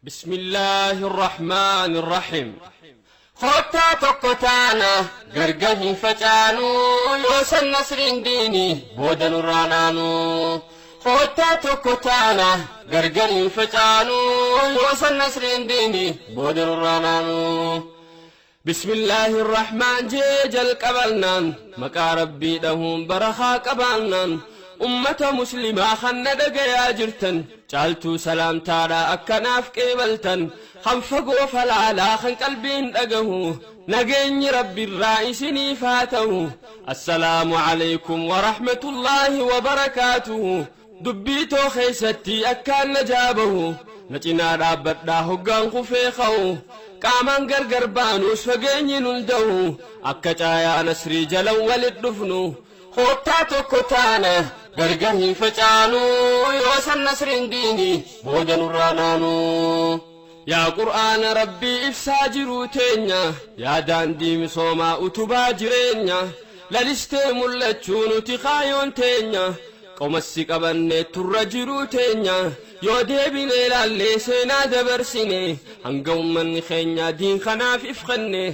بسم الله الرحمن الرحيم. Kottaa tokko taana, gargar hin facaanu, yoo san nasriin diini booda nurraa naanu. Kottaa tokko taana, gargar hin facaanu, yoo san nasriin diini booda nurraa naanu. بسم الله الرحمن jee jalqabannaan, maqaa Rabbii dhahuun barakaa qabaannaan, ummata Muslimaa kanna dhagayaa jirtan, caaltuu salaamtaadha akkanaaf qeebaltan, kan fagoo falaalaa kan qalbiin dhagahu, nageenyi Rabbiirraa isiniif haa ta'u. Assalaamu alaykum warahmatullaahi wabarakaatuhu. Dubbii too keessatti akkaan na jaabahu, na cinaa dhaabbadhaa hoggaan kufee ka'u. Qaamaan gargar baanus fageenyi nun da'u, akka caayaa nasrii jalan walit dhufnu. Kottaa tokko taana, gargar hin facaanu, yoo san nasriin diini booda nurraa naanu. Yaa Qur'aana Rabbii, ibsaa jiruu teenya, yaa daandii misoomaa, utubaa jireenya, lalistee mul'achuu nuti kaayoon teenya, qomassi qabannee turra jiruu teenya. Yoo deebine ilaallee seenaa dabarsine, hanga ummanni keenya diin kanaaf ifkanne,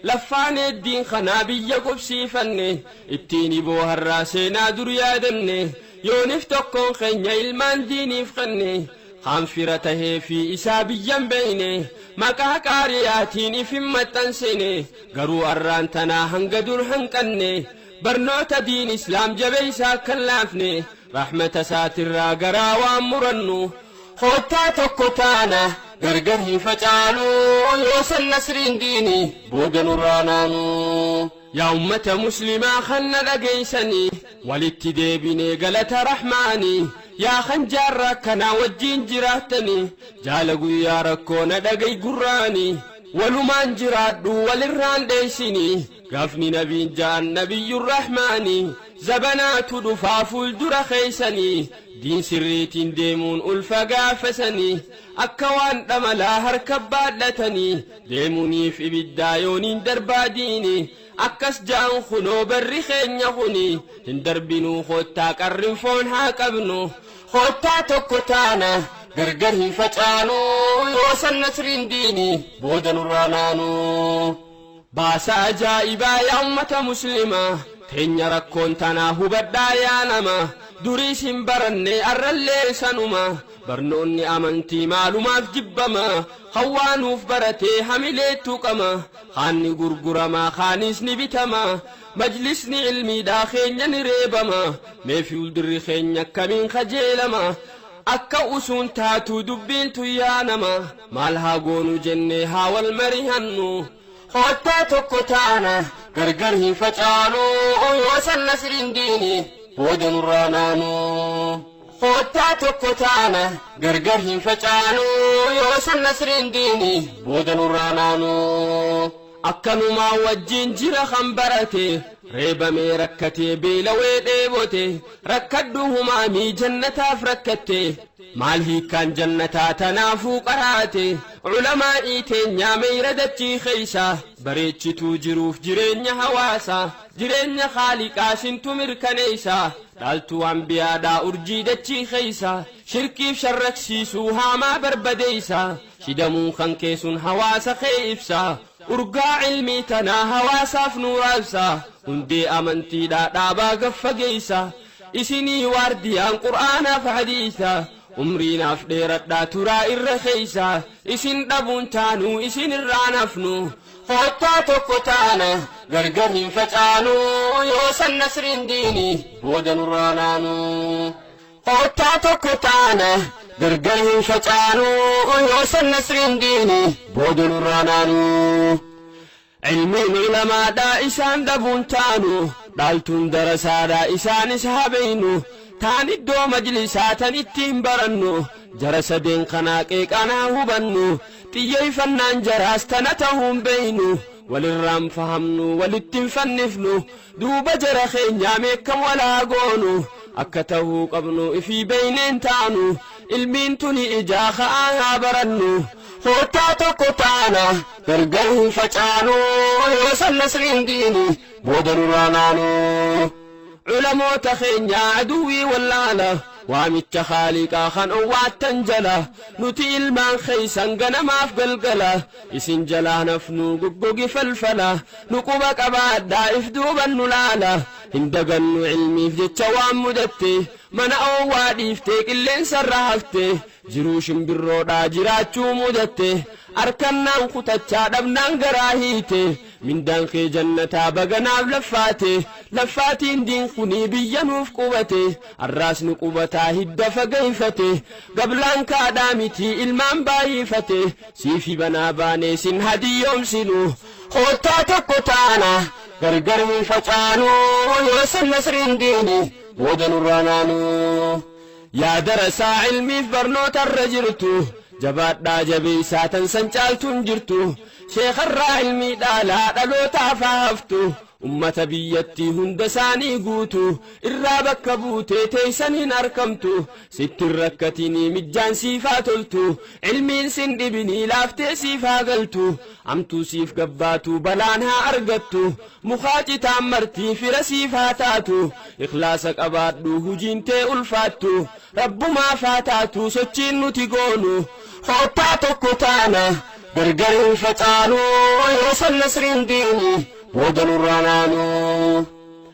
laffaanee diin kanaa biyya qubsiifanne, ittiin iboo har'aa seenaa dur yaadanne, yoonif tokkoon keenya ilmaan diiniif kanne, kaan fira tahee fi isaa biyyan beeyne, maqaa qaariyaatiin ifin maxxansine, garuu arraan tanaa hanga dur hanqanne, barnoota diin Islaam jabeeysaa kan laafne, rahmata isaatirraa garaa waan murannu. Kottaa tokko taana, gargar hin facaanu, yoo san nasriin diini booda nurraa naanu. Yaa ummata Muslimaa kanna dhageeysanii, walitti deebinee galata Rahmaanii, yaa kan jaarraa kanaa wajjiin jiraattanii, jaala guyyaa rakkoo na dhagay gurraanii, walumaan jiraadhu walirraan dheeysinii. Gaafni nabiin ja'an, Nabiyyuun Rahmaanii, zabanaatu dhufaa fuuldura keeysanii, diin sirriitiin deemuun ulfa gaafasanii, akka waan dhamalaa harka baadhatanii deemuuniif ibiddaa yooniin darbaa diini. Akkas ja'an kunoo barri keenya kuni hin darbinuu. Kottaa qarrin foon haa qabnu. Kottaa tokko taana, gargar hin facaanu, yoo san nasriin diini booda nurraa naanu. Baasa ajaa'ibaa, yaa ummata Muslimaa, teenya rakkoon tanaa hubadhaa yaa nama. Duriis hin baranne, arrallee sanuma. Barnoonni amantii maalumaaf jibbama? Hawaanuuf baratee hamilee tuqama. Kaanni gurgurama, kaanis ni bitama. Majlisni ilmiidhaa keenya ni reebama. Mee fuuldurri keenya akkamiin kajeelama? Akka usuun taatu dubbiin tuyyaa nama, maal haa goonu jennee haa wal marihannu. Kottaa tokko taana, gargar hin facaanu, yoo san nasriin diini booda nurraa naanu. Kottaa tokko taana, gargar hin facaanu, yoo san nasriin diini booda nurraa naanu. Akkanumaa wajjiin jira kan barate, reebamee rakkatee beelawee dheebote. Rakkadhu humaamii jannataaf rakkatte, maal hiikkaan jannataa tanaafuu qaraate? Culamaa'ii teenyaa meeyra dachii keeysa, bareechituu jiruuf jireenya hawaasaa, jireenya Haaliqaa sintu mirkaneeysa, dhaaltuu ambiyaadhaa, urjii dachii keeysa, shirkiif sharraksiisuu haamaa barbadeeysa. Shidamuu kan keessun hawaasa kee ibsa, urgaa ilmii tanaa hawaasaaf nuuraabsa, hundee amantiidhaa dhaabaa gaffageeysa. Isinii waardiyaan Qur'aanaaf hadiisa, umriinaaf dheeradhaa turaa irra keeysa. Isin dhabuun taanuu, isin irraa nafnu. Kottaa tokko taana, gargar hin facaanu, yoo san nasriin diini booda nurraa naanu. Kottaa tokko taana, gargar hin facaanu, yoo san nasriin diini booda nurraa naanu. Ilmiin ulamaadhaa isaan dhabuun taanu, dhaaltuun darasaadhaa isaanis haa beeynu, taan iddoo majlisaa tan ittiin barannu, jara sadeen kanaa qeeqanaa hubannu, xiyyeeffannaan jaraas tana ta'uun beeynu, walirraan fahamnu, walitti hin fannifnu. Duuba jara keenyaa meekkam walaa goonu? Akka ta'uu qabnu ifii beeyneen taanu. Ilmiin tuni ijaa ka'aa haa barannu. Kottaa tokko taana, gargar hin facaanu, yoo san nasriin diini booda nurraa naanu. Culamoota keenyaa aduwwii wallaala. Waamicha Khaaliqaa kan owwaattan jala, nuti ilmaan keeysan ganamaaf galgala isin jalaa nafnuu goggogi falfala. Nu quba qabaadhaa, if duuban nu laala. Hin dagannu ilmiif jecha waan mudatte. Mana oowwaa dhiiftee qilleensarra hafte, jiruu shimbirroodhaa jiraachuu mudatte. Arkannaan kutachaa dhabnaan garaa hiite. Mindaan kee jannataa baganaaf laffaate. Laffaatiin diin kunii biyya nuuf qubate, arraas nu qubataa hidda fageeffate. Gablaan kaadhaa mitii ilmaan baay'ifate. Siifi banaa baanee sin hadiyyoomsinu. Koottaa tokko taana, gargar hin facaanu. Yoo san nasriin diini booda nurraa naanu. Yaa darasaa ilmiif barnootarra jirtu, jabaadhaa jabeeysaa, tan san caaltuun jirtu. Sheekarraa ilmii dhaalaa, dhalootaaf haa haftu. Ummata biyyattii hunda isaanii guutu irraa bakka buutee teeysan hin arkamtu. Sitti hin rakkatinii, mijjaan siif haa toltu. Ilmiin sin dhibinii, laaftee siif haa galtu. Amtuu siif gabbaatu balaan haa argattu. Mukaa citaan martii fira siif haa taatu. Ikhlaasa qabaadhu, hujiin tee ulfaattu. Rabbumaaf haa taatu sochiin nuti goonu. Koottaa tokko taana, gargar hin facaanu. Yoo san nasriin diini booda nurraa naanu.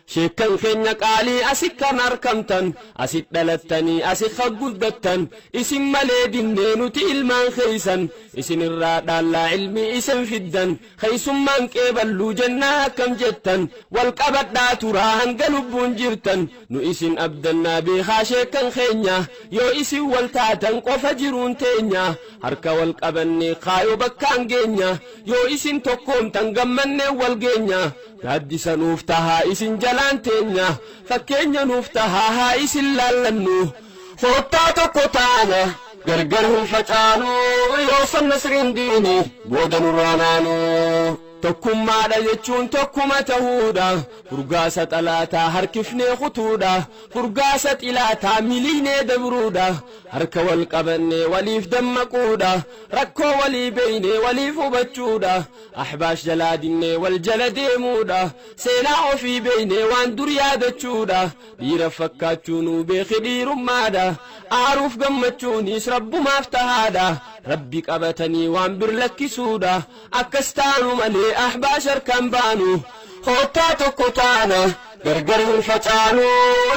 Sheekkan keenya qaalii asit kan arkamtan, asit dhalattanii, asit kan guddattan, isin malee dinnee nuti ilmaan keeysan. Isin irraa dhaallaa ilmii isin fiddan. Keeysummaan qeeballuu jennaa akkam jettan? Wal qabadhaa turaa hanga lubbuun jirtan. Nu isin abdannaa beekaa, sheekkan keenya. Yoo isin wal taatan qofa jiruun teenya. Harka wal qabannee kaayoo bakkaan geenya. Yoo isin tokkoomtan gammannee wal geenya. Gaaddisa nuuf tahaa isin jalaan teenya. Fakkeenya nuuf tahaa, haa isin laallannu. Koottaa tokko taana, gargar hin facaanu. Yoo san nasriin diini booda nurraa naanu. Tokkummaadha jechuun tokkuma tahuudha. Furgaasa xalaataa harkifnee kutuudha. Furgaasa xilaataa miliinee dabruudha. Harka wal qabannee waliif dammaquudha. Rakkoo walii beeynee waliif hubachuudha. Ahbaash jalaa dinnee wal jala deemuudha. Seenaa ofii beeynee waan dur yaadachuudha. Dhiira fakkaachuu nuu beeki dhiirummaadha. Aaruuf gammachuunis rabbumaaf tahaadha. Rabbi qabatanii waan bir lakkisuudha. Akkas taanu malee ahbaash harkaan baanu. Koottaa tokko taana, gargar hin facaanu.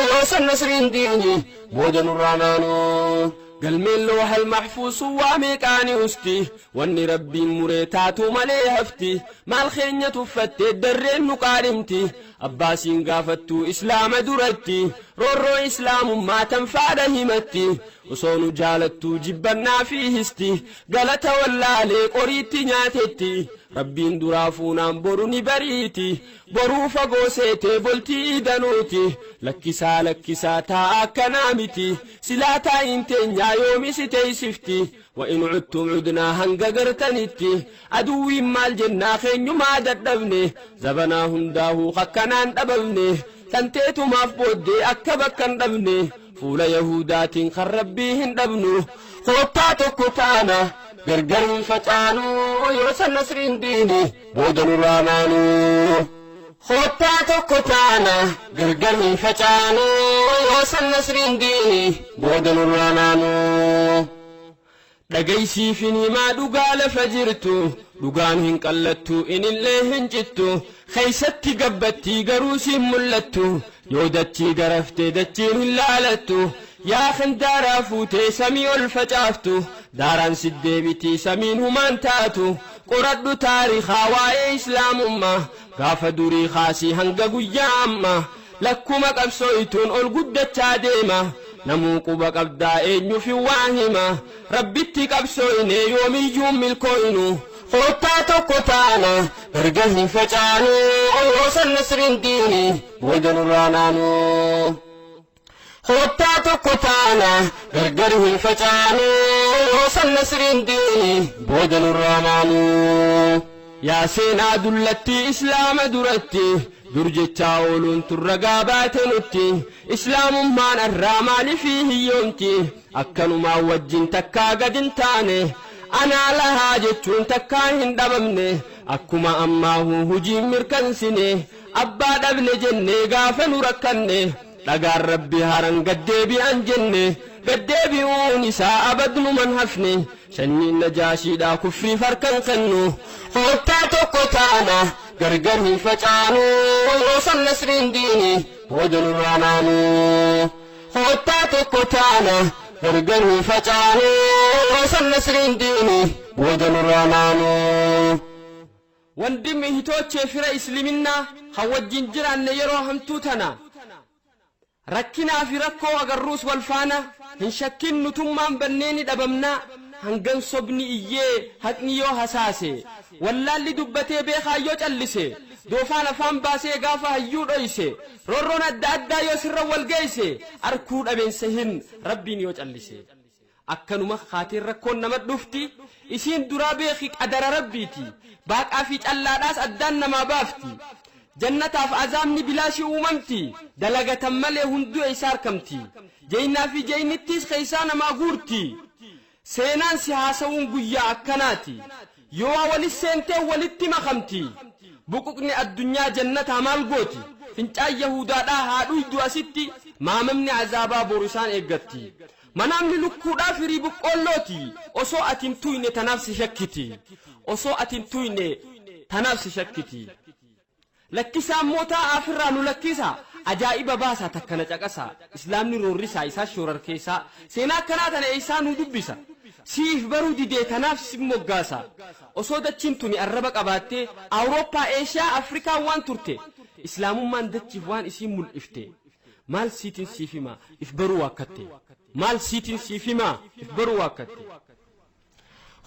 Yoo san nasriin diini booda nurraa naanu. Galmeen loohal maxfuusu waa meeqaani usti. Wanni Rabbiin muree taatu malee hafti. Maal keenya tuffattee darreen nu qaadhimti? Abbaasiin gaafattuu islaama duratti roorroo islaamummaa tan faadha himatti. Osoo nu jaalattuu jibbannaa fi histi. Galata wallaalee qoriitti nyaatetti. Rabbiin duraa fuunaan boru ni bariiti. Boruu fagoo seetee boltii danuuti. Lakkisaa, lakkisaa, taa'a, akkanaa miti. Silaa taa'iin teenyaa yoomisi teeysifti. وإن عدتم عدنا hanga gartanitti. Aduwwiin maal jennaa? Keenyumaa dadhabne. Zabanaa hundaahuu akkanaan dhabamne. Tanteetumaaf booddee akka bakka hin dhabne. Fuula Yahudaatiin kan Rabbii hin dhabnu. Koottaa tokko taana, gargar hin facaanu. Yoo san nasriin diini booda nurraa naanu. Koottaa tokko taana, gargar hin facaanu. Yoo san nasriin diini booda nurraa naanu. Dhagaysiifin himaa dhugaa lafa jirtu. Dhugaan hin qallattu, inillee hin cittu. Keeysatti gabbattii garuu siin mul'attu. Yoo dachii garaftee dachiin hin laalattu. Yaa kan daaraa fuutee samii ol facaaftu, daaraan siddeebitii, samiin humaan taatu. Qoradhu taarikaa waa'ee islaamummaa, gaafa durii kaasii hanga guyyaa ammaa. Lakkuma qabsooytuun ol guddachaa deema. Namuu quba qabdaa, eenyufi waa hima? Rabbitti qabsooyne yoomiyyuu milkooynu. Koottaa tokko taana, gargar hin facaanu. Yoo san nasriin diini booda nurraa naanu. Koottaa tokko taana, gargar hin facaanu. Yoo san nasriin diini booda nurraa naanu. Yaa seenaa dullattii islaama duratti dur jechaa ooluun turragaa baate nutti, islaamummaan arraa maaliifii hiyyoomti? Akkanumaan wajjin takkaa gad hin taane. Anaa lahaa jechuun takkaa hin dhabamne. Akkuma ammaahuu hujiin mirkansine. Abbaa dhabne jennee gaafa nu rakkanne. Dhagaan Rabbi haran gaddeebi'an jenne, gaddeebi'uun isaa abadnuman hafne. Sanyiin Najaashiidhaa kufriif harkan kennu. Koottaa tokko taana, gargar hin facaanu. Yoo san nasriin diini booda nurraa naanu. Koottaa tokko taana, gargar hin facaanu. Yoo san nasriin diini booda nurraa naanu. Wandimmi hitochee fira isliminaa kan wajjin jiraanne yeroo hamtuu tana, rakkinaa fi rakkoo agarruus wal faana, hin shakkin nutummaan bannee ni dhabamnaa. Hangan sobni iyyee haqni yoo hasaase, wallaalli dubbatee beekaa yoo callise, doofaan afaan baasee gaafa hayyuu dhoyse, roorroon adda addaa yoo sirra wal geeyse, arkuu dhabeensa hin Rabbiin yoo callise. Akkanuma kaateen rakkoon nama dhufti, isiin duraa beeki qadara Rabbiiti. Baaqaa fi callaadhaas addaan namaa baafti. Jannataaf azaabni bilaashii uumamti, dalagatan malee hunduu eeysaa arkamti? Jeeynaa fi jeeynittiis keeysaa namaa guurti. Seenaan si haasawuun guyyaa akkanaati. Yoo waa walis seentee walitti makamti. Buquqni addunyaa jannataa maal gooti? Fincaan Yahudaadhaa haa dhuydu asitti, maamamni azaabaa boru isaan eeggatti. Manaamni lukkuudhaa firii boqqoollooti. Osoo ati hin tuyne tanaaf si shakkiti. Osoo ati hin tuyne tanaaf si shakkiti. Lakkisaan mootaa afirraa nu lakkisa. Ajaa'iba baasaa takkana caqasa. Islaamni roorrisaa isaa shoorarkeessaa. Seenaa akkanaa tana eessaa nu dubbisa? Siif baruu didee tanaaf si moggaasa. Osoo dachiin tuni arraba qabaattee, Awurooppaa, Eeshiyaa, Afrikaa waan turte, Islaamummaan dachiif waan isiin mul'ifte, maal siitiin siif hima if baruu waakkatte? Maal siitiin siif hima if baruu waakkatte?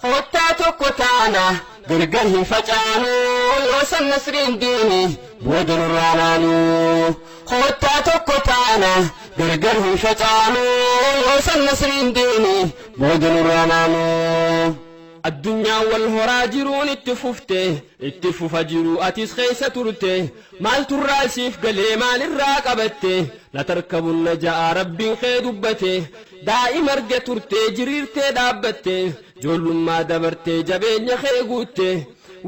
Kottaa tokko taana, gargar hin facaanu. Yoo san nasriin diini booda nurraa naanu. Kottaa tokko taana, gargar hin facaanu. Yoo san nasriin diini booda nurraa naanu. Addunyaan wal horaa jiruun itti fufte, itti fufa jiru atis keessa turte. Maalturraa siif galee, maalirraa qabatte? Latarkabunna ja'a Rabbiin kee dubbate. Daa'ima arge turte, jiriirtee dhaabbatte, ijoollummaa dabartee jabeenya kee guutte,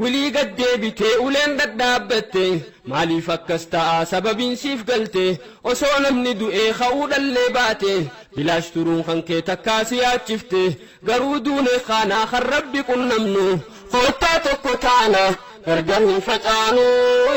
wilii gaddeebitee uleen dhadhaabbatte. Maaliif akkas ta'a? Sababiin siif galte. Osoo namni du'ee ka'uu dhallee baate, bilaash turuun kan kee takkaa si yaachifte. Garuu duune kaanaa kan Rabbi qunnamnu. Koottaa tokko taana, gargar hin facaanu.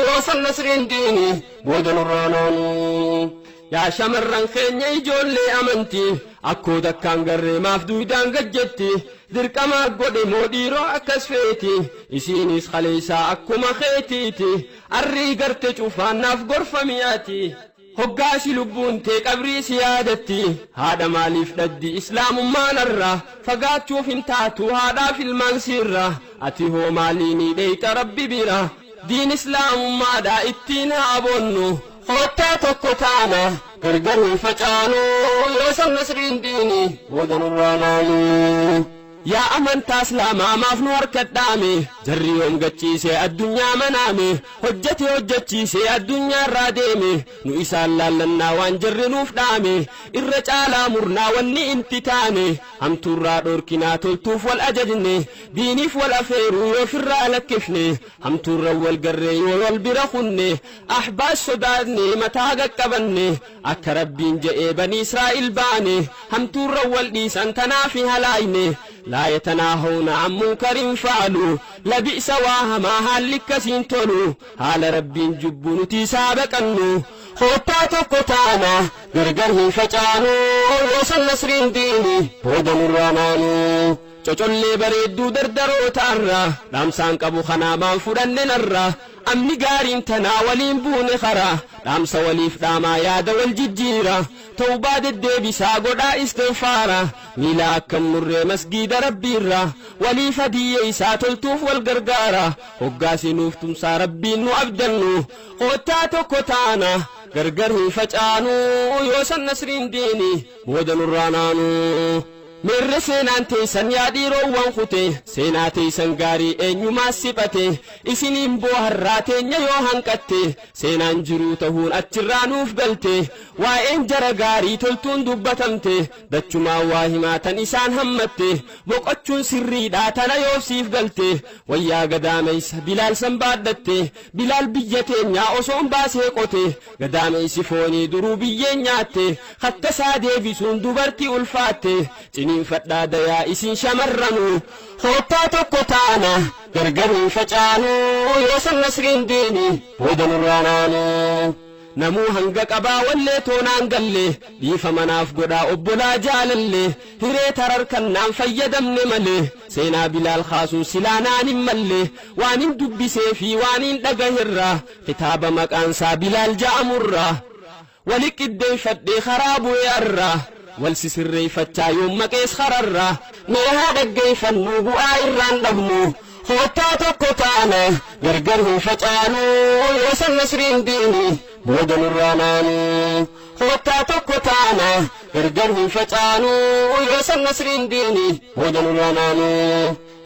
Yoo san nasriin diini booda nurraa naanu. Yaa shamarran keenya ijoollee amantii, akkoo takkaan garree maaf duudaan gajjetti? Dirqama godhe moo dhiiroo akkas feeti? Isiinis kaleessaa akkuma keetiiti. Arrii garte cufaan naaf gorfamiyaati. Hoggaasi lubbuun tee qabrii si yaadatti. Haadha maaliif dhaddi islaamummaan irra fagaachuuf hin taatu haadhaaf ilmaan siirra. Ati hoo maaliini dheeyxa Rabbi bira? Diin islaamummaadha ittiin haa boonnu. Kottaa tokko taana, gargar hin facaanu. Yoo san nasriin diini booda nurraa naanu. Yaa amantaa Islaamaa, maaf nu harka dhaame? Jarri yoom gachiise addunyaa manaame, hojjete hojjechiise addunyaa irraa deeme. Nu isaan laallannaa waan jarri nuuf dhaame irra caalaa murnaa wanni inti taane. Hamtuurraa dhorkinaa, toltuuf wal ajajne, diiniif wal afeeruu yoo firraa lakkifne, hamtuurra wal garree yoo wal bira kunne, ahbaas sodaanne mataa qaqqabanne, akka Rabbiin je'ee banii Israa'il baane, hamtuurra wal dhiisan tanaafi halaayne. Laa yatanaahawna an munkarin fa'alu labi'sa. Waa hamaa haalli akkasiin tolu, haala Rabbiin jubbu nuti isaa baqannu. Koottaa tokko taana, gargar hin facaanu. Yoo san nasriin diini booda nurraa naanu. Cocollee bareedduu dardaroota irra dhaamsaan qabu kanaa maan fudhanne narra? Amni gaariin tanaa waliin buune karaa dhaamsa waliif dhaamaa, yaada wal jijjiira, tawbaa deddeebisaa godhaa istigfaara, miila akkam murree masgiida Rabbiirra waliif hadiyye isaa toltuuf wal gargaara. Hoggaasinuuf tumsaa Rabbiin nu abdannu. Koottaa tokko taana, gargar hin facaanu. Yoo san nasriin diini booda nurraa naanu. Meerre seenaan teessan yaa dhiiroowwan kute seenaa teessan gaarii eenyumaa siphate isiniin booharraa teenya yoo hanqatte seenaan jiruu tahuun achirraa nuuf galte waa'een jara gaarii toltuun dubbatamte dachumaan waa himaatan isaan hammatte boqochuun sirriidhaa tana yoofsiif galte wayyaa gadaameessa Bilaal san baadhatte Bilaal biyya teenyaa osoon baasee qote gadaameessi foonii duruu biyyeen nyaatte hattasaa deebisuun dubartii ulfaatte ciniinfadhaa dayaa isin shamarranu koottaa tokko taana gargar hin facaanu yoo san nasriin diini booda nurraa naanu. Namuu hanga qabaa wallee toonaan galle dhiifa manaaf godhaa obbolaa jaalalle hiree tararkannaan fayyadamne malee seenaa Bilaal kaasuun silaa naan hin malle waan hin dubbisee fi waan hin dhagaherraa kitaaba maqaansaa Bilaal ja'amurraa wali qiddeeffadhee karaa bu'ee arraa wal sisirreeffachaa yoon maqees kararraa mee haa dhaggeeffannu bu'aa irraan dhabnu koottaa tokko taana gargar hin facaanu yoo san nasriin diini booda nurraa naanu koottaa tokko taana gargar hin facaanu yoo san nasriin diini booda nurraa naanu.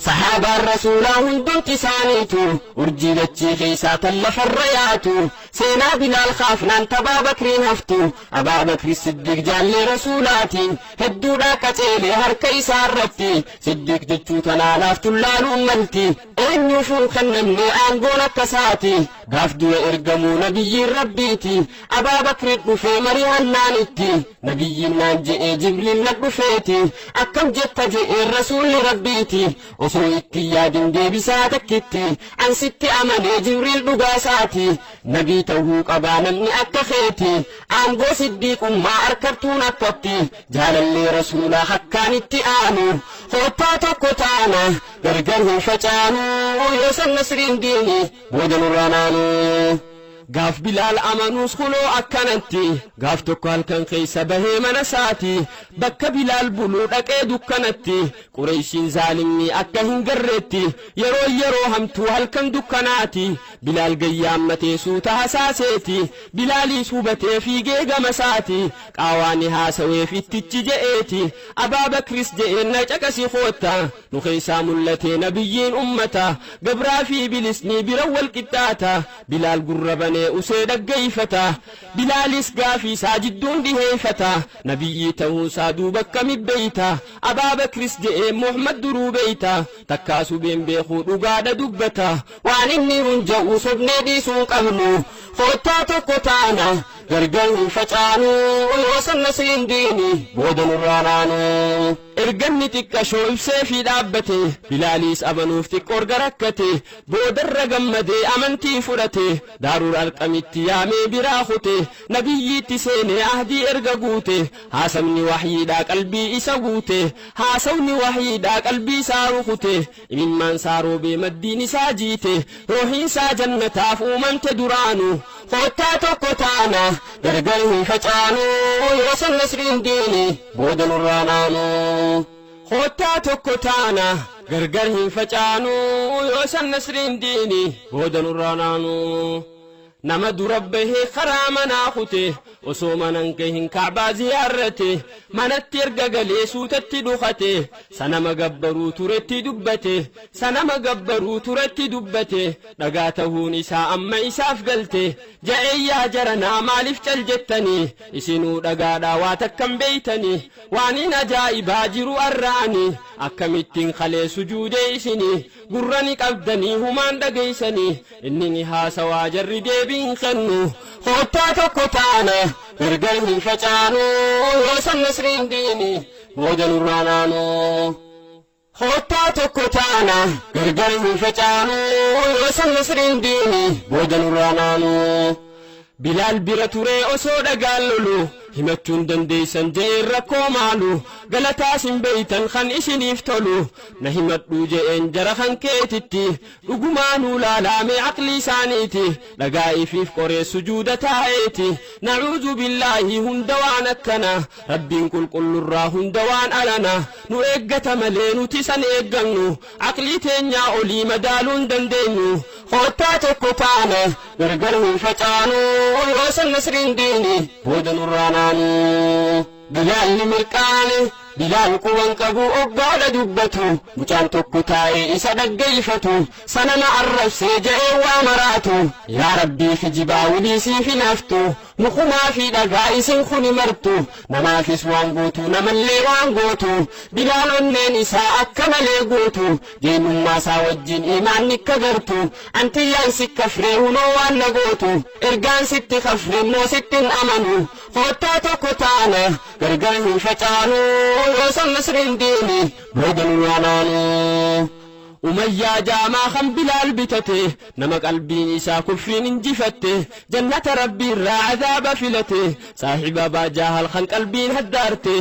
Sahaabaan rasuulaa hundumti isaaniitu urjii dachii keessaa tan lafarra yaatu seenaa Bilaal kaafnaan tabaa Bakriin haftu Abaa Bakri Siddiq jaallee rasuulaatiin hedduudhaa qaceelee harka isaa irratti Siddiq jechuu tanaa laaftuun laaluun malti eenyuufuun kennamne aangoon akkasaati gaaf dura ergamuu nabiyyiin rabbiiti Abaa Bakri dhufee marii hannaanitti nabiyyiin naan je'ee Jibriil na dhufeeti akkam jetta je'ee rasuulli rabbiiti osoo itti yaadin deebisaa takkitti ansitti amanee Jibriil dhugaasaati nabii ta'uu qabaa namni akka keeti aangoo siddiiqummaa harkattuun akkatti jaalallee rasuulaa hakkaanitti aanu koottaa tokko taana gargar hin facaanu yoo san nasriin diini booda nurraa naanu. Gaaf Bilaal amanuus kunoo akkanatti gaaf tokko halkan keessa bahee mana isaati bakka Bilaal buluu dhaqee dukkanatti Qureeshiin zaalimni akka hin garreetti yeroo yeroo hamtuu halkan dukkanaati Bilaal gayyaammatee suuta hasaaseeti Bilaaliis hubatee fiigee gama isaati qaawaani haasaweef ittichi je'eeti Abaa Bakris je'een na caqasi kootta nu keessaa mul'atee nabiyyiin ummata gabraa fi bilisni bira wal qixxaata Bilaal gurra banee usee dhaggeeffata Bilaalis gaafii isaa jidduun dhiheeffata nabiyyii ta'uunsaa duuba akkami beeyta Abaa Bakris je'ee Muhammad duruu beeyta takkaa subeen beekuu dhugaadha dubbata waan inni hunja'u sobnee dhiisuu qabnu koottaa tokko taana gargar hin facaanu yoo san nasriin diini booda nurraa naanu. Erganni xiqqashoo ibsee fi dhaabbate Bilaaliis amanuuf xiqqoo erga rakkate boodarra gammadee amantii fudhate daaruur alqamitti yaamee biraa kute nabiyyiitti seenee ahdii erga guute haasawni wahyiidhaa qalbii isa guute haasawni wahyiidhaa qalbii isaa rukute imimmaan isaa roobee maddiin isaa jiite ruuhiin isaa jannataaf uumamte duraanu koottaa tokko taana gargar hin facaanu yoo san nasriin diini booda nurraa naanu. Koottaa tokko taana gargar hin facaanu yoo san nasriin diini booda nurraa naanu. Nama dura bahee karaa manaa kute osoo manan gahin kaabaa ziyaarrate manatti erga galee suutatti dhukate sanama gabbaruu turetti dubbate sanama gabbaruu turetti dubbate dhagaa tahuun isaa amma isaaf galte ja'ee yaa jaranaa maaliif cal jettanii isinuu dhagaadhaa waa takkan beeytanii waan hin ajaa'ibaa jiru arraani akkamittiin kalee sujuudee isinii gurra ni qabdanii humaan dhageeysanii inni ni haasawaa jarri deebii hin kennu koottaa tokko taana gargar hin facaanu yoo san nasriin diini booda nurraa naanu. Koottaa tokko taana gargar hin facaanu yoo san nasriin diini booda nurraa naanu. Bilaal bira turee osoo dhagaan lolu himachuun dandeessan je'een rakkoo maalu galataas hin beeytan kan isiniif tolu na himadhuu je'een jara kan keetitti dhugumaanuu laalaamee aqlii isaaniiti dhagaa ifiif qoree sujuuda taa'eeti nacuuzu billaahi hunda waan akkana rabbiin qulqullurraa hunda waan alana nu eeggata malee nuti san eeggannu aqlii teenyaa olii madaaluu hin dandeenyu koottaa tokko taana gargar hin facaanu yoo san nasriin diini booda nurraa naanu. Bilaalli mirqaane Bilaal quban qabu oggaadha dubbatu mucaan tokko taa'ee isa dhaggeeffatu sanama arrabsee je'ee waa maraatu yaa rabbii kijibaa wilii siif hin haftu mukumaa fi dhagaa isin kuni martu namaafis waan gootu namallee waan gootu Bilaal onneen isaa akka malee guutu jeenyummaa isaa wajjin imaanni akka gartu antiyyaan si kafree hunoo waan na gootu ergaan sitti kafre immoo sitti hin amanu koottaa tokko taana gargar hin facaanu yoo san nasriin diini booda nurraa naanu. Umayyaa jaamaa kan Bilaal bitate nama qalbiin isaa kufriin injifatte jannata rabbii irraa cadaaba filate saaxiba Abaa Jaahal kan qalbiin haddaarte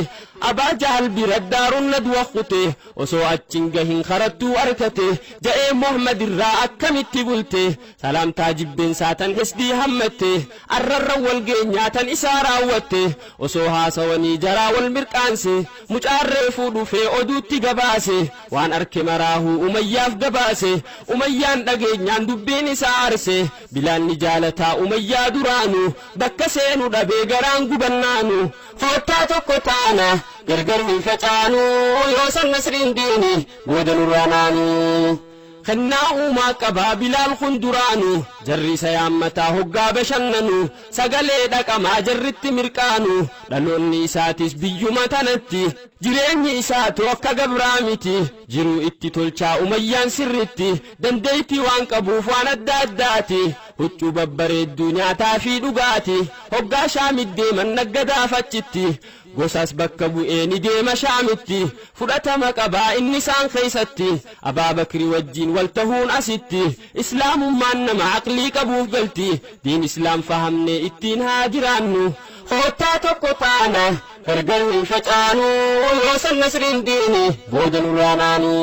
Abaa Jaahal bira daaruun nadwa kute osoo achiin gahin karattuu arkate ja'ee Muhammad irraa akkamitti bulte salaamtaa jibbeensaa tan hisdii hammatte arrarra wal geenyaa tan isaa raawwatte osoo haasawanii jaraa wal mirqaanse mucaan reefuu dhufee oduutti gabaase waan arke maraahuu Umayyaaf gabaase Umayyaan dhageenyaan dubbiin isaa aarse Bilaal ni jaalataa Umayyaa duraanu bakka seenu dhabee garaan gubannaanu koottaa tokko taana gargar hin facaanu yoo san nasriin diini booda nurraa naanu. Kennaa uumaa qabaa Bilaal kun duraanu jarri isa yaammataa hoggaa bashannanu sagalee dhaqamaa jarritti mirqaanu dhaloonni isaatis biyyuma tanatti jireenyi isaatu akka gabraa miti jiruu itti tolchaa Umayyaan sirritti dandeettii waan qabuuf waan adda addaati huccuu babbareedduu nyaataa fi dhugaati hoggaa Shaamit deeman naggadaaf achitti gosas bakka bu'ee ni deema Shaamitti fudhatama qabaa inni isaan keessatti Abaa Bakri wajjin wal tahuun asitti islaamummaan nama aqlii qabuuf galti diin islaam fahamnee ittiin haa jiraannu koottaa tokko taana gargar hin facaanu yoo san nasriin diini booda nurraa naanu.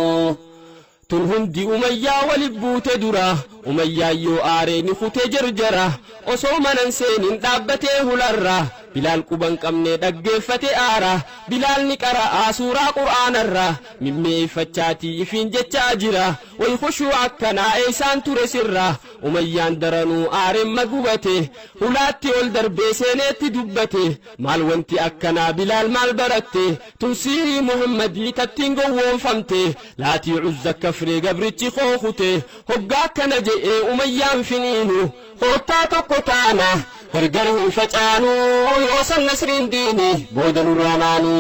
Tun hundi Umayyaa wali buute dura Umayyaa yoo aaree ni kute jarjara osoo manan seenin dhaabbatee hularra Bilaal quban qabnee dhaggeeffate aara Bilaal ni qara'aa suuraa qur'aanarra mimmeeffachaatii ifiin jechaa jira way khushuu akkanaa eeysaan ture sirra Umayyaan daranuu aareen magubate hulaatti ol darbee seeneetti dubbate maal wanti akkanaa Bilaal maal baratte tun siirii Muhammadii tattiin gowwoomfamte laatii Uzza kafree gabrichi kookute hoggaa akkana je'ee Umayyaan finiinu koottaa tokko taana gargar hin facaanu yoo san nasriin diini booda nurraa naanu.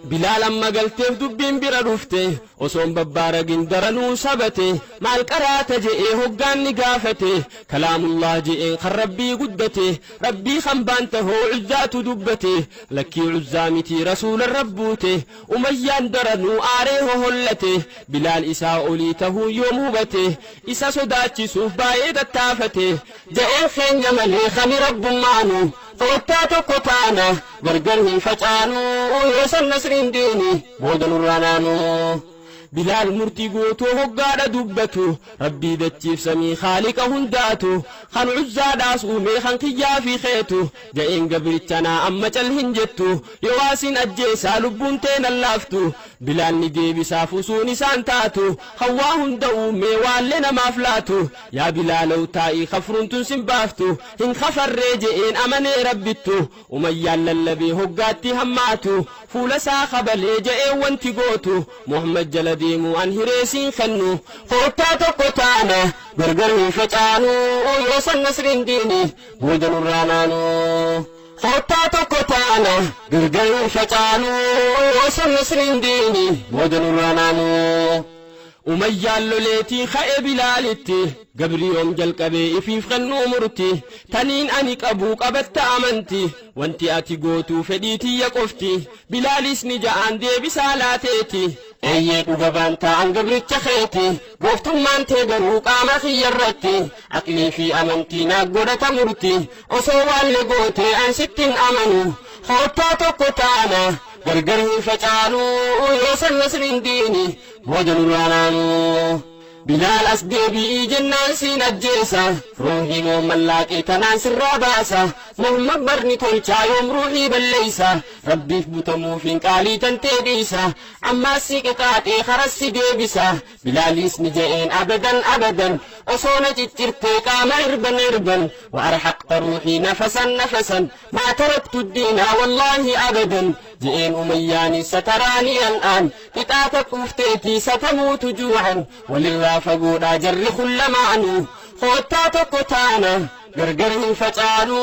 Bilaal amma galteef dubbiin bira dhufte osoon babbaaragin daranuu sabate maal qaraata je'ee hoggaan ni gaafate kalaamullah je'een kan rabbii guddate rabbii kan baanta hoo Uzzaatu dubbate lakkii Uzzaa miti rasuula rabbuute Umayyaan daranuu aaree hohollate Bilaal isaa olii tahuu yoom hubate isa sodaachisuuf baay'ee tattaafate je'een keenya malee kami rabbummaanu koottaa tokko taana gargar hin facaanu yoo san nasriin diini booda nurraa naanu. Bilaal murtii guutuu hoggaadha dubbatu rabbii dachiif samii khaaliqa hundaatu kan Uzzaadhaas uumee kan kiyyaa fi keetu ja'een gabrichanaa amma cal hin jettu yoo waasin ajjeesaa lubbuun teenan laaftu Bilaal ni deebisaaf usuun isaan taatu hawwaa hunda uumee waallee namaaf laatu yaa Bilaalaw taa'ii kafruun tun sin baaftu hin kafarree je'een amanee rabbittu Umayyaan lallabee hoggaatti hammaatu fuula isaa kabalee je'een wanti gootu Muhammad jala deemu an hireesiin kennu koottaa tokko taana gargar hin facaanu yoo san nasriin diini booda nurraa naanu. Koottaa tokko taana gargar hin facaanu yoo san nasriin diini booda nurraa naanu. Umayyaan loleetii ka'e Bilaalitti gabriyoom jalqabee ifiif kennuu murti taniin ani qabuu qabatta amanti wanti ati gootuu fedhii tiyya qofti Bilaalis ni ja'aan deebisaa laateeti eeyyee dhuga baantaa an gabricha keeti gooftummaan tee garuu qaama kiyyarratti aqlii fi amantii naaf godhata murti osoo waalle gootee an sittin amanu koottaa tokko taana gargar hin facaanu yoo san nasriin diini booda nurraa naanu. Bilaal as deebi'ii jennaan siin ajjeesa ruuhii moo mallaaqee tanaan sirraa baasa Muhammad barni tolchaa yoom ruuhii balleeysa rabbiif butamuufiin qaalii tantee dhiisa ammaas si qixaaxee karassi deebisa bilaaliis ni je'een abadan abadan osoo na ciccirtee qaama irban irban وأرحقت روحي نفسا نفسا ما تركت الدين والله أبدا جئين أمياني ستراني الآن قطعتك أفتيتي ستموت جوعا وللرافقون أجر كل معنو خوتاتك تانا غرغر فجانو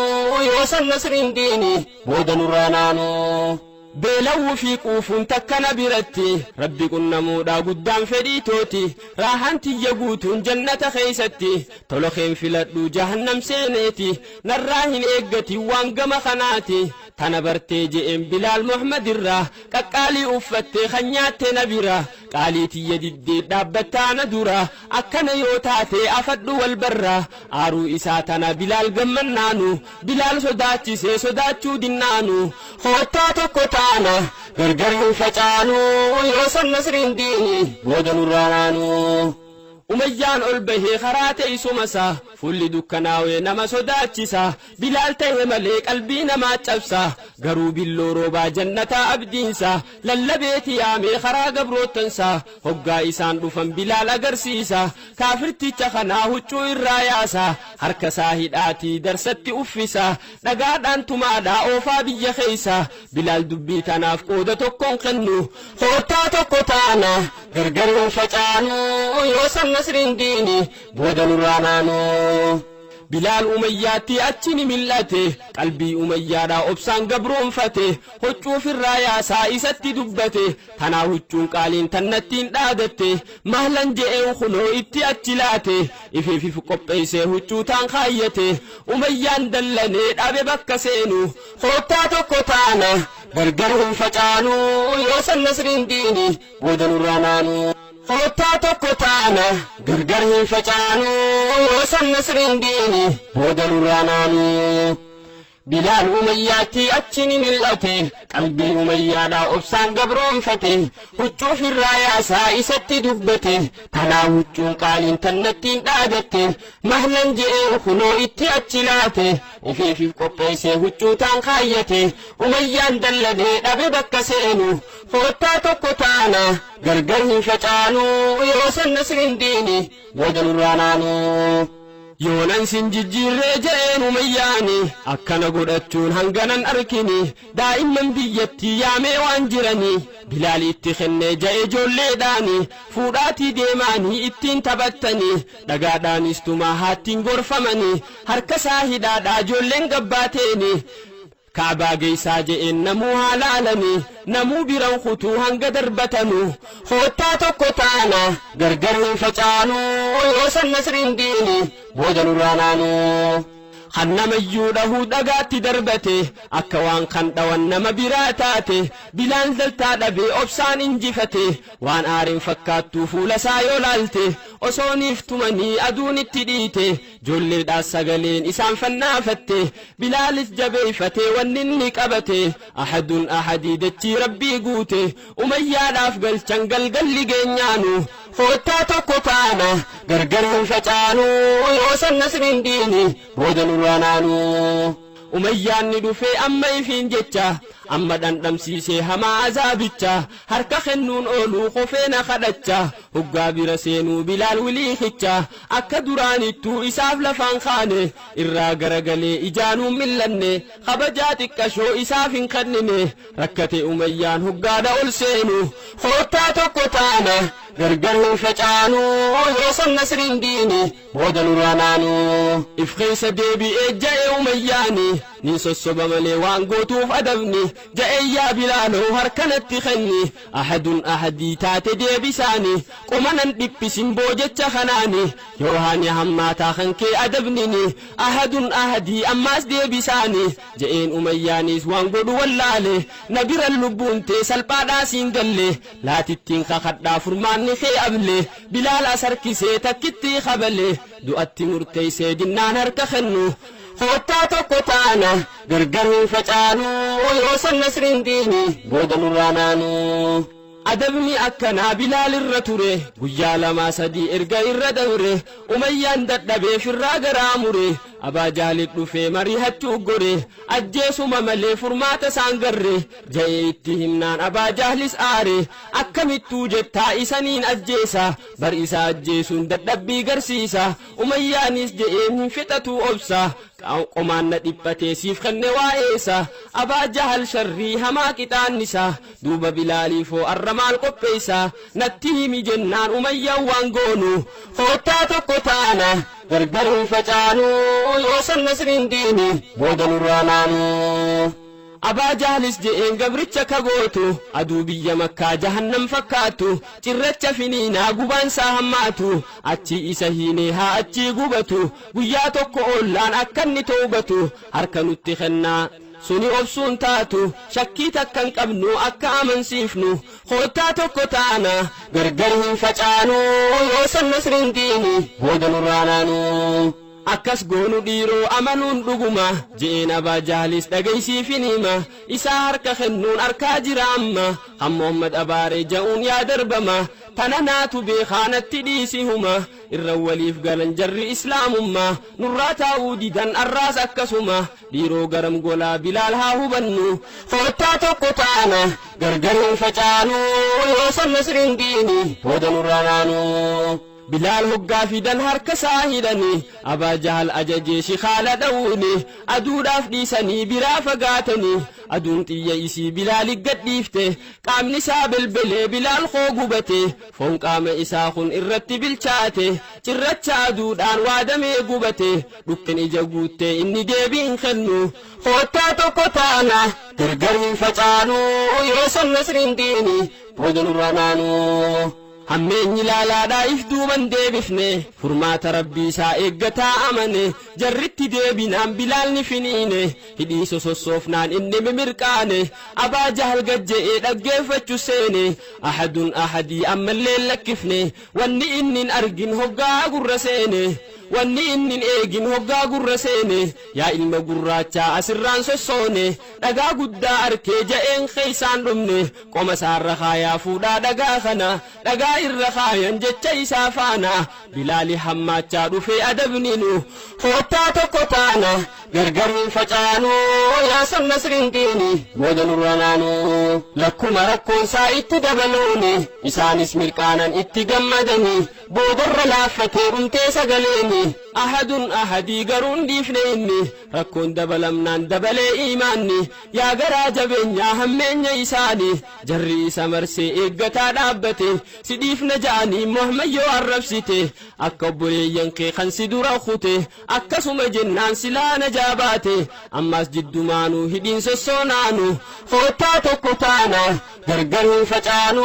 يوسن نصر ديني بودن رانانو beelawuu fi quufuun takkana biratti rabbi qunnamuudhaa guddaan fedhii tooti raahaan tiyya guutuun jannata keeysatti tola keen filadhu jahannam seeneeti narraa hin eeggati waan gama kanaati tana bartee je'een bilaal muhammad irraa qaqqaalii uffattee kan nyaatte na bira qaalii tiyya diddee dhaabbattaana dura akkana yoo taate afadhu wal barra aaruu isaa tana bilaal gammannaanu bilaal sodaachisee sodaachuu dinnaanu hoottaa tokko taana gargar hin facaanu yoo san nasriin diini booda nurraa naanu. Umayyaan ol bahee karaa teessuma isaa fuulli dukkanaawee nama sodaachisa bilaal ta'e malee qalbii namaa cabsa garuu billoo roobaa jannataa abdiinsa lallabeeti yaamee karaa gabroottansa hoggaa isaan dhufan bilaal agarsiisa kaafirticha kanaa huccuu irraa yaasa harka isaa hidhaatii darsatti uffisa dhagaadhaan tumaadhaa oofaa biyya keessa bilaal dubbii tanaaf qooda tokkoon kennu hoottaa tokko taana gargar hin facaanu yoo san nasriin diini booda nurraa naanu. Bilaal umayyaatti achi ni mil'ate qalbii umayyaadhaa obsaan gabroonfate huccuufirraa yaasaa isatti dubbate tanaa huccuun qaaliin tannattiin dhaadatte mahlan je'een kunoo itti achi laate ifeefif qopheessee huccuu taan kaayyate umayyaan dallanee dhabe bakka seenu hoottaa tokko taana gargar hin facaanu yoo san nasriin diini booda nurraa naanu. Hoottaa tokko taana gargar hin facaanu yoo san nasriin diini booda nurraa naanu. Bilaal umayyaatti achi ni mil'ate qalbii umayyaadhaa obsaan gabroonfate huccuufirraa yaasaa isatti dubbate tanaa huccuun qaaliin tannattiin dhaadatte mahlan je'een kunoo itti achi laate ifeefif qopheessee huccuu taan kaayyate umayyaan dallanee dhabe bakka seenu hoottaa tokko taana gargar hin facaanu yoo san nasriin diini booda nurraa naanu. Yoonan sin jijjiirree je'een umayyaani akkana godhachuun hanganan arkini daa'imman biyyattii yaamee waan jirani bilaal itti kennee ja'e ijoolleedhaani fuudhaatii deemaanii ittiin taphattanii dhagaadhaanis tumaa haattiin gorfamanii harka isaa hidhaadhaa ijoolleen gabbaateeni kaabaa geessaa je'een namuu haa laalanii namuu biran kutuu hanga darbatanu hoottaa tokko taana gargar hin facaanu yoo san nasriin diini booda nurraa naanu. Kan namayyuu dhahuu dhagaatti darbate akka waan kan dhawan nama biraa taate bilaan zaltaa dhabee obsaan injifate waan aariin fakkaattuu fuula isaa yoo laalte osooniif tumanii aduun itti dhiite ijoolleedhaas sagaleen isaan fannaafatte bilaalis jabeeyfate wanni inni qabate ahadun ahadii dachii rabbii guute umayyaadhaaf galchan galgalli geenyaanu hoottaa tokko taana gargar hin facaanu yoo san nasriin diini booda nurraa naanu. Umayyaan ni dhufee amma ifiin jecha amma dhandhamsiisee hamaa azaabicha harka kennuun ooluu kofee na kadhacha hoggaa bira seenuu bilaal wiliikicha akka duraanittuu isaaf lafaan kaane irraa garagalee ijaanuun mil'anne kabajaa xiqqashoo isaaf hin kennine rakkate umayyaan hoggaadha ol seenu hoottaa tokko taana gargar hin facaanu yoo san nasriin diini booda nurraa naanu. If keessa deebi'ee ja'e umayyaani ni sossoba malee waan gootuuf adabni ja'e yaa bilaaloo harkanatti kenni ahadun ahadii taate deebisaani qomanan dhiphisin boojecha kanaani yoo haani hammaataa kan kee adabnini ahadun ahadii ammaas deebisaani ja'een umayyaanis waan godhu wallaale na biran lubbuun tee salphaadhaa siin galle laatittiin kakadhaa furmaanni kee able bilaal as harkisee takkitti kabale du'atti murteessee dinnaan harka kennu hoottaa tokko taana gargar hin facaanu yoo san nasriin diini booda nurraa naanu. Adabni akkanaa Bilaal irra ture, guyyaa lamaa sadii erga irra dabre, Umayyaan dadhabee firraa garaa mure. Abaa Jahlit dhufee marihachuu gore, ajjeesuma malee furmaata isaan garre. Ja'ee itti himnaan Abaa Jahlis aare, akkamittuu jettaa isaniin ajjeesa, bar isa ajjeesuun dadhabbii garsiisa. Umayyaanis je'een hin fixatu obsa, qomaan na dhiphatee siif kenne waa'eessa. Abaa Jahal sharrii hamaa qixaannisa, duuba Bilaaliifoo arra maal qopheessa, natti himi jennaan Umayyaan waan goonu. Koottaa tokko taana, gargar hin facaanu, yoo san nasriin diini booda nurraa naanu. Abaa Jahlis je'een gabricha kagootu, aduu biyya Makkaa jahannam fakkaatu, cirracha finiinaa gubaan isaa hammaatu, achi isa hiinee haa achii gubatu, guyyaa tokko oollaan akka inni toobatu harka nutti kennaa. Suni obsuun taatu, shakkii takka hin qabnu akka amansiifnu. Koottaa tokko taana, gargar hin facaanu, yoo san nasriin diini booda nurraa naanu. Akkas goonu dhiiroo amanuun dhuguma, je'een Abaa Jahlis dhagaysiifin hima, isaa harka kennuun harkaa jira amma, kan Muhammad abaaree ja'uun yaa darbama, tana naatu beekaa natti dhiisi huma, irra waliif galan jarri islaamummaa, nurraa taa'uu didan arraas akkasuma, dhiiroo garam golaa Bilaal haa hubannu. Koottaa tokko taana, gargar hin facaanu, yoo san nasriin diini booda nurraa naanu. Bilaal hoggaa fidan harka isaa hidhanii, Abaa Jahal ajajee shikaala dha'uuni, aduudhaaf dhiisanii biraa fagaatanii, aduun xiyya isii Bilaali gadhiifte, qaamni isaa belbelee Bilaal koo gubate, foon qaama isaa kun irratti bilchaate, cirracha aduudhaan waadamee gubate, dhukkeen ija guuttee inni deebii hin kennu. Koottaa tokko taana, gargar hin facaanu, yoo san nasriin diini booda nurraa naanu. Hammeenyi laalaadhaa if duuban deebifne, furmaata rabbii isaa eeggataa amane, jarritti deebinaan Bilaal ni finiine, hidhii sosossoofnaan inni mimirqaane, Abaa Jahal gajje'ee dhaggeeffachuu seene, ahadun ahadii ammallee lakkifne, wanni inni hin argin hoggaa gurra seene, wanni inni hin eegin hoggaa gurra seene, yaa ilma gurraachaa asirraan sossoone, dhagaa guddaa arkee ja'een keeysaan dhumne, qoma isaarra kaayaa fuudhaa dhagaa kana, dhagaa irra kaayan jecha isaa faana, Bilaali hammaachaa dhufee adabninu. Koottaa tokko taana, gargar hin facaanu, yaa san nasriin diini booda nurra naanu. Lakkuma rakkoonsaa itti dabaluuni, isaanis mirqaanan itti gammadanii, boodarra laaffatee dhumtee sagaleeni, ahadun ahadii garuun dhiifne inni, rakkoon dabalamnaan dabalee iimaanni, yaa garaa jabeenyaa hammeenya isaanii, jarri isa marsee eeggataa dhaabbate, si dhiifna ja'anii Muhammad yoo arrabsite, akka obboleeyyan kee kan si dura kute, akkasuma jennaan silaa najaa baate, ammas jiddumaanuu hidhiin sossoonaanu. Koottaa tokko taana, gargar hin facaanu,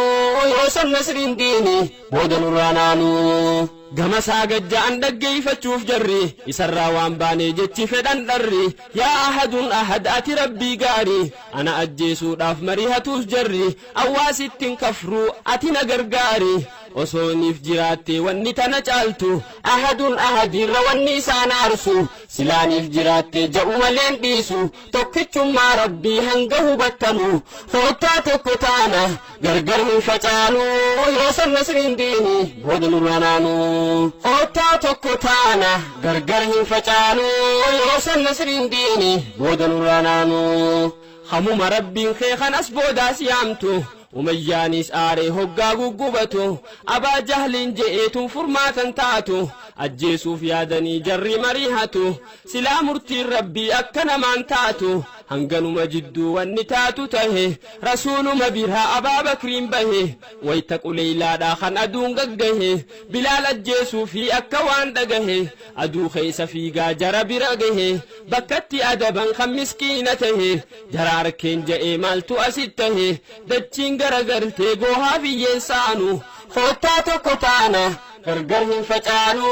yoo san nasriin diini booda nurraa naanu. Gama isaa gajja'an dhaggeeffachuuf jarri, isarraa waan baanee jechi fedhan dharri, yaa ahadun ahad ati rabbii gaarii, ana ajjeesuudhaaf marihatuus jarri, awwaasittiin kafruu ati na gargaari, osoo niif jiraatte wanni tana caaltu, ahadun ahadiirra wanni isaan aarsu, silaaniif jiraatte ja'u maleen dhiisu, tokkichummaa rabbii hanga hubattanu. Koottaa tokko taana, gargar hin facaanu, yoo san nasriin diini booda nurraa naanu. Koottaa tokko taana, gargar hin facaanu, yoo san nasriin diini booda nurraa naanu. Hamuma rabbiin kee kanas boodaas yaamtu, Umayyaanis aaree hoggaa guggubatu, Abaa Jahliin je'eetuun furmaatan taatu, ajjeesuuf yaadanii jarri mariihatu, silaa murtiin rabbii akka namaan taatu, hanganuma jidduu wanni taatu tahe, rasuuluma biraa Abaa Bakriin bahe, wayta quleeylaadhaa kan aduun gaggahe, Bilaal ajjeesuu fi akka waan dhagahe, aduu keessa fiigaa jara bira gahe, bakkatti adaban kan miskiina tahe, jara arkeen ja'ee maaltu asit tahe, dachiin garagartee goohaa biyyeen saanu. Koottaa tokko taana, gargar hin facaanu,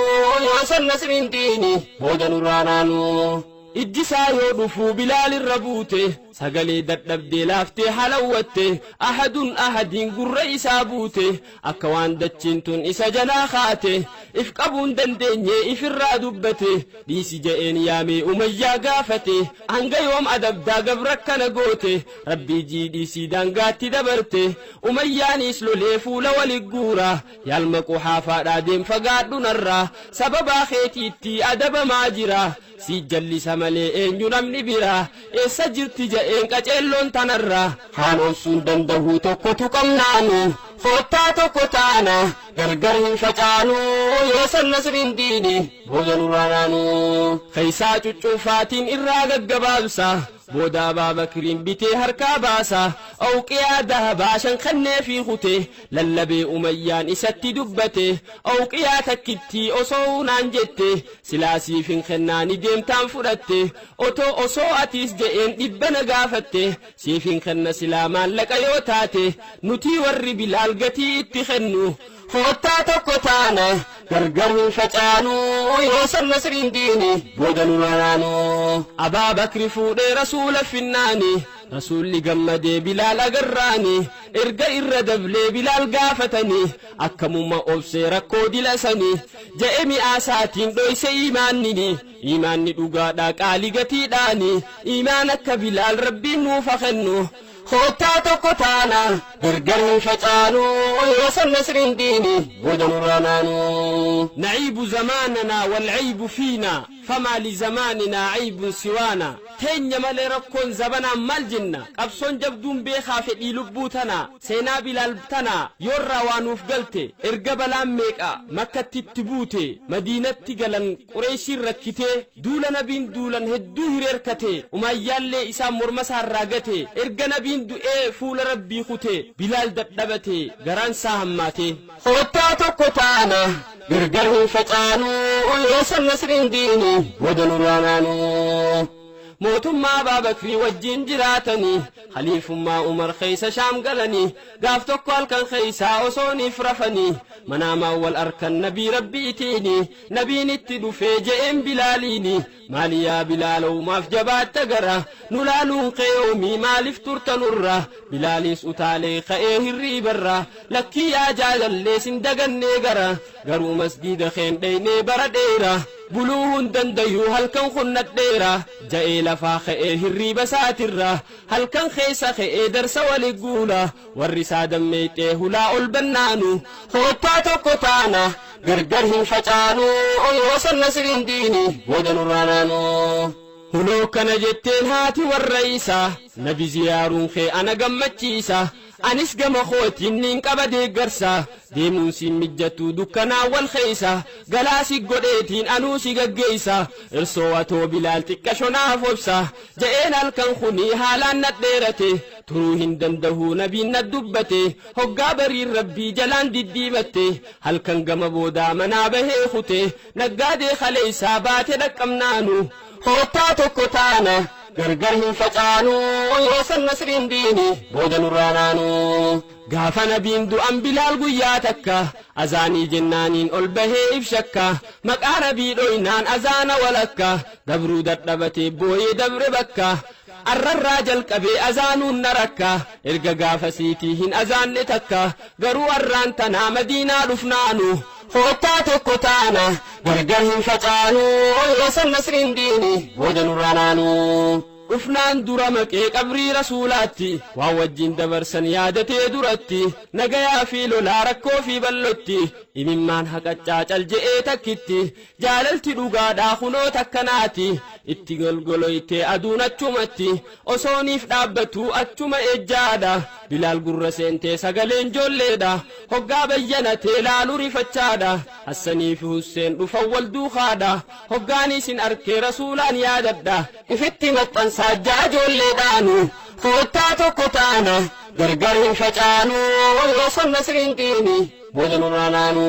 yoo san nasriin diini booda nurraa naanu. Ijji isaa yoo dhufuu Bilaal irra buute, sagalee dadhabdee laaftee halawwatte, ahadun ahadiin gurra isaa buute, akka waan dachiin tun isa jalaa kaate, If qabuun dandeenye ifirraa dubbate. Dhiisi je'een yaamee Umayyaa gaafate. Hanga yoom adabdaa gabra kana goote? Rabbii jiidhiisii daangaatti dabarte. Umayyaanis lolee fuula wali guura. Yaalma quhaafaadhaa deem fagaadhu narraa. Sababaa keetiitti adabamaa jira. Si jallisa malee eenyu namni bira? Eessa jirti je'een qaceelloon tanarraa? Haan obsuun danda'u tokkotu qabnaanu. Foottaa tokko taana gargar hin facaanu. Yoo san nasriin diini booda nurraa naanu. Keeysaa cuccuufaatiin irraa gaggabaabsa. Booda Abaabakiriin bitee harkaa baasa. Awqiyaa dahabaa shan kennee fi kute. Lallabee Umayyaan isatti dubbate. Awqiyaa takkittii osoo naan jette. Silaasiif hin kennaani deemtaan fudhatte. Otoo osoo atiis je'een dhibba na gaafatte. Siif hin kenna silaa maallaqa yoo taate. Nutii warri Bilaal gatii itti kennu. Foottaa tokko taana gargar hin facaanu. Yoo san nasriin diini booda nurraa naanu. Abaabakri fuudhee rasuula finnaani. Rasuulli gammadee Bilaal agarraani. Erga irra dablee Bilaal gaafatanii. Akkamuma obsee rakkoo dilasanii. Je'e mi'aasaatiin dhoyse imaannini. Imaanni dhugaadhaa qaalii gatiidhaani. Imaan akka Bilaal rabbiin nuuf haa kennu. Foottaa tokko taana gargar hin facaanu. Yoo san nasriin diini booda nurraa naanu. نعيب زماننا والعيب فينا فما لزماننا عيب سوانا. Teenya malee rakkoon zabanaan maal jenna? Qabsoon jabduun beekaa fedhii lubbuu tana. Seenaa Bilaal tana yoorraa waa nuuf galte. Erga balaan meeqa Makkatti itti buute, Madiinatti galan Qureeshiin rakkitee, duula nabiin duulan hedduu hireerkate. Umayyaallee isaan morma isaarraa gate. Erga nabiin du'ee fuula Rabbii kute. Bilaal dadhabate, garaan isaa hammaate. Foottaa tokko taana gargar hin facaanu. Yoo san nasriin diini booda nurraa naanu. Mootummaa Abaabakrii wajjin jiraatanii, khaliifummaa Umar keessa Shaam galanii, gaaf tokko halkan keeysaa osooniif rafanii, manaamaan wal arkan nabii Rabbiitiini. Nabiin itti dhufee je'een Bilaaliini: "Maali yaa Bilaalow, maaf jabaatta gara nu laaluun qeeyoomii? Maaliif turtanurra?" Bilaaliis utaalee ka'ee hirriibarra: "Lakkii yaa jaalallee, sin dagannee gara, garuu masgiida keen dheeynee bara dheera buluu hin dandayuu, halkan kunnadheera," ja'ee lafaa ka'ee hirriiba saatirra. Halkan keessa ka'ee darsa wali guula. Warri isaa dammeeyxee hulaa ol bannaanu. Foottaa tokko taana gargar hin facaanu. Yoo san nasriin diini booda nurraa naanu. Huloo kana jetteen haati warra isaa: "Nabi ziyaaruun kee ana gammachiisa. Anis gama kootiin niin qaba deeggarsa. Deemuun siin mijjattuu dukkanaa wal keeysa. Galaasi godheetiin anuu si gaggeeysa. Irsoo atoo Bilaal xiqqa shonaaf obsa," je'een. "Halkan kunii haalaan nadheerate. Turuu hin dandahuu, nabiin na dubbate." Hoggaa bariin Rabbii jalaan diddiimatte. Halkan gama boodaa manaa bahee kute. Naggaadee kaleeysaa baate dhaqqabnaanu. Foottaa tokko taana gargar hin facaanu. Yoo san nasriin diini booda nurraa naanu. Gaafa nabiin du'an Bilaal guyyaa takka azaanii jennaaniin ol bahee ibshakka. Maqaa nabii dhoynaan azaana walakka dabruu dadhabatee booyee dabre bakka. "Arrarraa jalqabee azaanuun na rakka." Erga gaafa siitii hin azaanne takka. Garuu arraan tanaa Madiinaa dhufnaanu. Foottaa tokko taana gargar hin facaanu. Yoo san nasriin diini booda nurraa naanu. Dhufnaan dura maqee qabrii rasuulaatti. Waan wajjin dabarsan yaadatee duratti, nagayaa fi lolaa, rakkoo fi bal'otti, imimmaan haqaccaa cal je'ee takkitti. Jaalalti dhugaadhaa kunoo takkanaati. Itti golgoloytee aduun achumatti osooniif dhaabbatu achuma ejjaadha. Bilaal gurra seentee sagaleen joolleedha. Hoggaa bayyanatee laalu rifachaadha. Hassanii fi Husseen dhufan wal duukaadha. "Hoggaan isin arkee rasuulaan yaadadha." Ifitti maxxansaa joolleedhaanu. Foottaa tokko taana gargar hin facaanu. Yoo san nasriin diini booda nurraa naanu.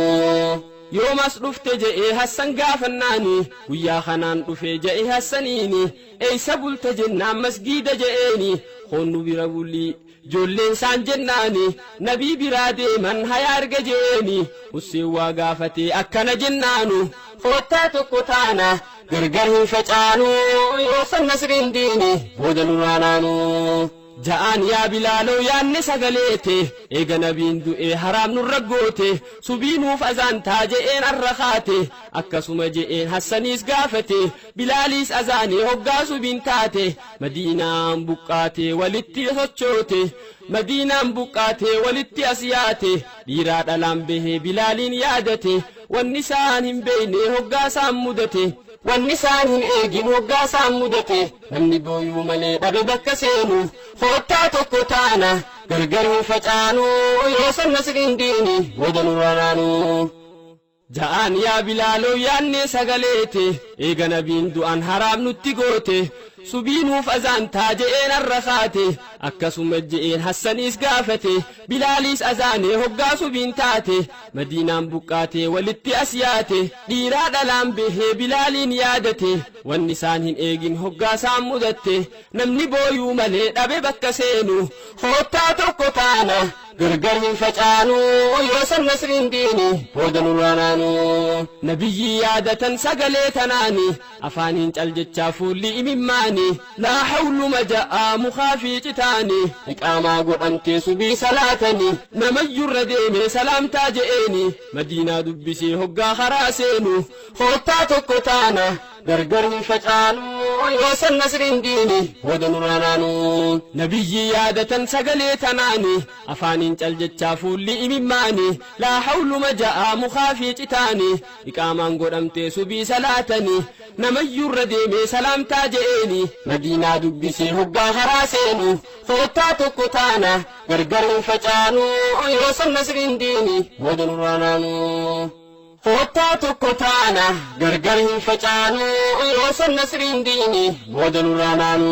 "Yoomas dhufte?" je'ee Hassan gaafannaani. "Guyyaa kanaan dhufe," je'e Hassaniini. "Eeysa bulte?" jennaan, "Masgiida," je'eeni. "Koonnu bira bulii," joolleen isaan jennaani. "Nabii biraa deeman hayaa erga," je'eeni. Husseen waa gaafatee akkana jennaanu. Foottaa tokko taana gargar hin facaanu. Yoo san nasriin diini booda nurraa naanu. Ja'aan yaa Bilaaloo yaanne sagaleete eega nabiin du'ee haraam nurra goote subiinuuf azaantaa je'een arra kaate akkasuma je'een Hassaniis gaafate Bilaaliis azaanee hoggaa subiin taate Madiinaan buqqaatee walitti sochoote Madiinaan buqqaatee walitti as yaate dhiiraa dhalaan bahee Bilaaliin yaadate wanni isaan hin beeyne hoggaa isaan mudate wanni isaan hin eegin hoggaa isaan mudate namni booyuu malee dhabe bakka seenu koottaa tokko taana gargar hin facaanu yoo san nasriin diini booda nurraa naanu. Ja'aan yaa Bilaaloo yaannee sagaleete eega nabiin du'an haraam nutti goote subiinuuf azaantaa je'een arra kaate akkasuma je'een Hassaniis gaafate Bilaaliis azaanee hoggaa subiin taate Madiinaan buqqaatee walitti as yaate dhiiraa dhalaan bahee Bilaaliin yaadate wanni isaan hin eegin hoggaa isaan mudatte namni booyuu malee dhabe bakka seenu koottaa tokko taana gargar hin facaanu yoo san nasriin diini booda nurraa naanu. Nabiyyi yaadatan sagalee tanaani afaaniin cal jechaa fuulli imimmaani laa hawluma ja'aa mukaa fi citaani iqaamaa godhamtee subii salaatani namayyurra deemee salaamtaa je'eeni Madiinaa dubbisee hoggaa karaa seenu koottaa tokko taana gargar hin facaanu yoo san nasriin diini booda nurraa naanu. Nabiyyi yaadatan sagalee tanaani afaaniin cal jechaa fuulli imimmaani laa hawluma ja'aa mukaa fi citaani iqaamaan godhamtee subii salaatani namayyurra deemee salaamtaa je'eeni Madiinaa dubbisee hoggaa karaa seenu koottaa tokko taana gargar hin facaanu yoo san nasriin diini booda nurraa naanu. Koottaa tokko taana gargar hin facaanu yoo san nasriin diini booda nurraa naanu.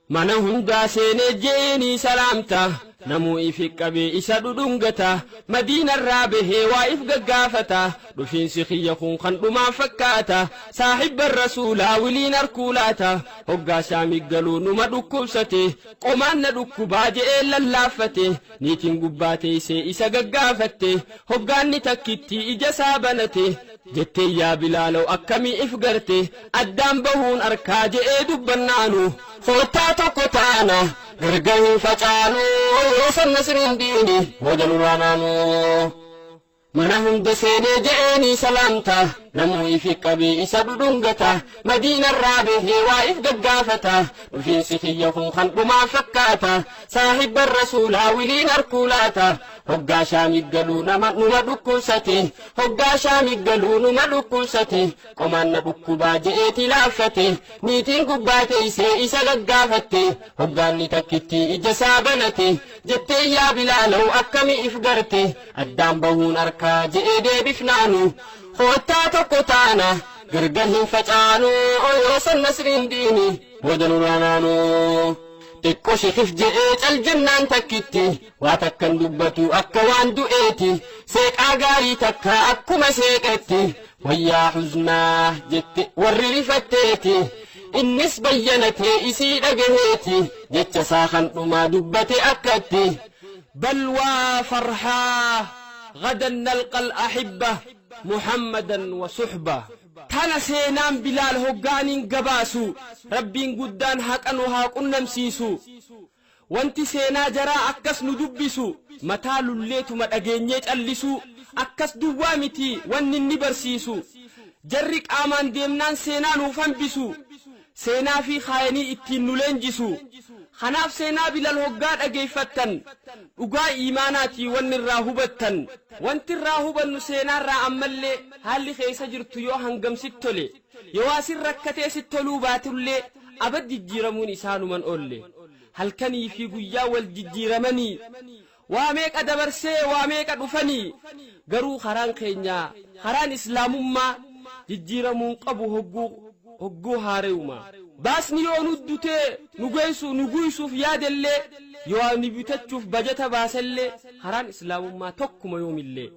Mana hundaa seenee je'eenii salaamta namuu ifi qabee isa dhudhungata Madiinarraa bahee waa if gaggaafata dhufiinsi kiyya kun kan dhumaan fakkaata saahibban rasuulaa wiliin arkuu laata hoggaa shaamii galuu numa dhukkubsate qomaan na dhukkubaa je'ee lallaaffate niitiin gubbaa teessee isa gaggaafatte hoggaanni takkittii ija isaa banate jettee yaa Bilaaloo akkamii if garte addaan bahuun arkaa je'ee dubbannaanu koottaa tokko taana gargar hin facaanu yoo san nasriin diini booda nurraa naanu. Mana hunda seenee je'eenii salaamta namuu ifi qabee isa dhudhungata Madiinarraa bahee waa if gaggaafata dhufiinsi kiyya kun kan dhumaa fakkaata saahibban rasuulaa wiliin arkuu laata hoggaa shaamii galuu nama numa dhukkubsate hoggaa shaamii galuu numa dhukkubsate qomaan na dhukkubaa je'eeti laaffate niitiin gubbaa teessee isa gaggaafatte hoggaanni takkitti ija isaa banate jettee yaa Bilaaloo akkamii if garte addaan bahuun arkaa je'ee deebifnaanu koottaa tokko taana gargar hin facaanu yoo san nasriin diini booda nurraa naanu. Xiqqoo shekif je'ee cal jennaan takkitti waa takkan dubbatu akka waan du'eeti seeqaa gaarii takka akkuma seeqetti wayyaa huznaa jette warri rifatteeti innis bayyanatee isii dhagaheeti jecha isaa kan dhumaa dubbate akkatti بل وفرحاه غدا نلقى الأحبة محمدا وصحبه tana seenaan Bilaal hoggaaniin gabaasu rabbiin guddaan haqa nu haa qunnamsiisu wanti seenaa jaraa akkas nu dubbisu mataa lulleetuma dhageenyee callisu akkas duwwaa miti wanni inni barsiisu jarri qaamaan deemnaan seenaa nuuf hambisu seenaa fi kaayanii ittiin nu leenjisu kanaaf seenaa Bilaal hoggaa dhageeffattan dhugaa iimaanaatii wanni irraa hubattan wanti irraa hubannu seenaarraa ammallee haalli keessa jirtu yoo hangam sitti tole yoo asin rakkatee sitti toluu baatullee abad jijjiiramuun isaanuman oolle halkanii fi guyyaa wal jijjiiramanii waa meeqa dabarsee waa meeqa dhufanii garuu karaan keenyaa karaan islaamummaa jijjiiramuun qabu hogguu haare'uma baasni yoo nu dutee nu geessu nu guysuuf yaadellee yoo ni bitachuuf bajata baasellee karaan islaamummaa tokkuma yoomillee.